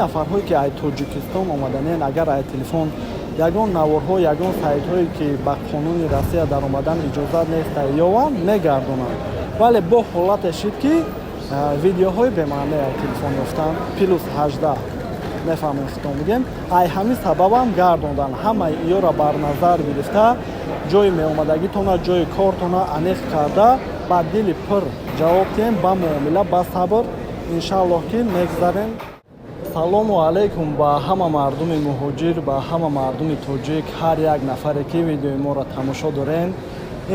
Нафарҳое, ки ай Тоҷикистон омаданен, агар ай телефон ягон наворҳо, ягон сайтҳое, ки ба қонуни Россия даромадан иҷозат неста, ёванд, мегардонанд. Вале бо ҳолате шид, ки видеоҳои бемаъне ай телефон ёфтан, плюс 18 мефаҳмем, хитон бигем. Ай ҳамин сабабам гардондан. Ҳамаи иёра бар назар гирифта, ҷои меомадагитона, ҷои кортона аниқ карда, ба дили пур ҷавоб диҳем, ба муомила, ба сабр, иншааллоҳ, ки мегзарем. Салому алайкум ба ҳама мардуми муҳоҷир, ба ҳама мардуми тоҷик, ҳар як нафаре, ки видеои моро тамошо дорем.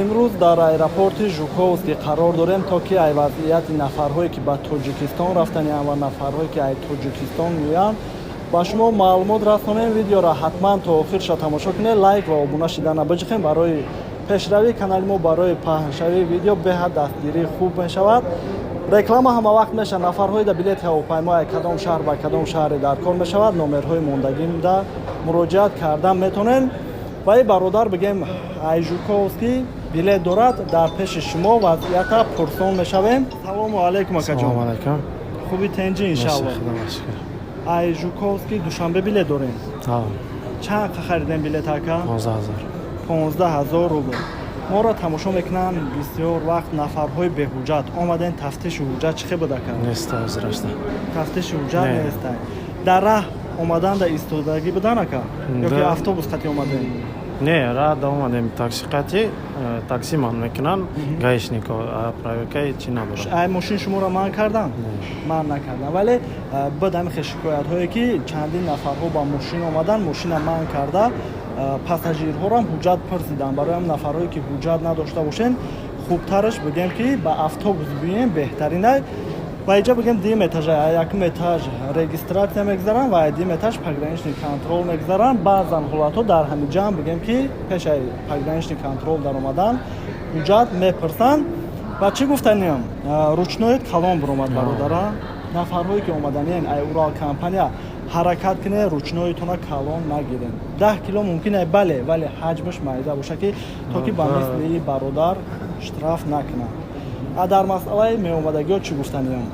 Имрӯз дар аэропорти Жуковский қарор дорем, то ки ай вазъияти нафарҳое, ки ба Тоҷикистон рафтанианд, ва нафарҳое, ки ай Тоҷикистон меоянд, ба шумо маълумот расонем. Видеоро ҳатман то охирша тамошо кунед, лайк ва обуна шида набиҷихем. Барои пешравии канали мо, барои паҳншавии видео беҳад дастгирии хуб мешавад. Реклама ҳама вақт мешавад. Нафарҳои да билети ҳавопаймо кадом шаҳр ба кадом шаҳре дар кор мешавад, номерҳои мондагида муроҷиат кардан метонен. Ва и бародар, бигем, ай Жуковский билет дорад, дар пеши шумо вазъията пурсон мешавем. Салому алайкум, акаҷон. Хуби, тенҷи, иншаалло? Ай Жуковский Душанбе билет дорем. Чанд харидем билет, ака? 15 000 рубл. Моро тамошо мекунанд бисёр вақт нафарҳои беҳуҷҷат омаден. Тафтиши ҳуҷҷат чӣ хел буда, ака? Тафтиши ҳуҷҷат неста. Дар раҳ омаданда истодагӣ будан, ака, ё ки автобус қати омадем? Не, раҳда омадем такси қати, такси ман мекунанд гаишнико, проверкаи чӣ надорам. Ай мошин шуморо манъ кардан? Манъ накардан, вале буд ҳамин шикоятҳое, ки чандин нафарҳо ба мошин омадан, мошина манъ карда, пассажирҳорам ҳуҷҷат пурсидан. Барои ҳам нафарҳое, ки ҳуҷҷат надошта бошен, хубтараш, бигем, ки ба автобус биёем, беҳтаринай. Ва иҷа, бигем, дуюм этажа, якум этаж регистрация мегузаранд ва дуюм этаж пограничный контроль мегузаранд. Баъзан ҳолатҳо дар ҳамин ҷамъ, бигем, ки пешаи пограничный контроль даромадан ҳуҷҷат мепурсанд. Ва чӣ гуфтаниям, ручной калон биромад, бародара. Нафарҳое, ки омаданиен ай Урал компания, ҳаракат кунед, ручной тона калон нагирем. 10 кило мумкин ай, бале, вале ҳаҷмаш майда боша, ки то ки ба мисли бародар штраф накунанд. А дар масъалаи меомадагиҳо чӣ гуфтаниям?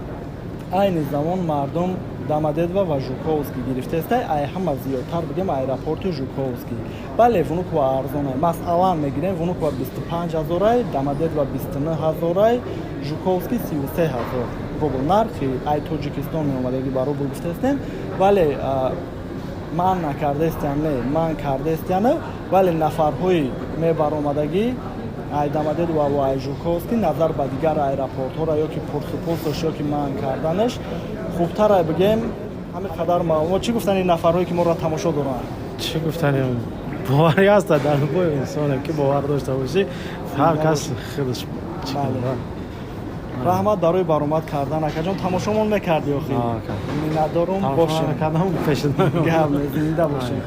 Айни замон мардум Домодедово ва Жуковский гирифтаестай. Ай ҳама зиёдтар, бигем, аэропорти Жуковский. Бале, Внуково арзонай. Масалан мегирем, Внуково 25 ҳазорай, Домодедово 29 ҳазорай, Жуковский 33 ҳазор рубл. Нархи ай Тоҷикистон меомадагӣ ба рубл гуфтаестем. Вале ман накардаестиям, не, ман кардаестиям, вале нафарҳои мебаромадагӣ ай Домодедово ва ай Жуковский назар ба дигар аэропортҳоро ё ки пурсупурсаш, ё ки манъ карданаш хубтар, бигем. Ҳамин қадар маълумот. Чӣ гуфтани нафарҳое, ки моро тамошо доранд? Чӣ гуфтани, боварӣ ҳаст дар бои инсоне, ки бовар дошта бошӣ, ҳар кас худаш. Раҳмат барои баромад кардан, акаҷон. Тамошомон мекардӣ охи? Миннатдорум. Бошем, зинда бошем.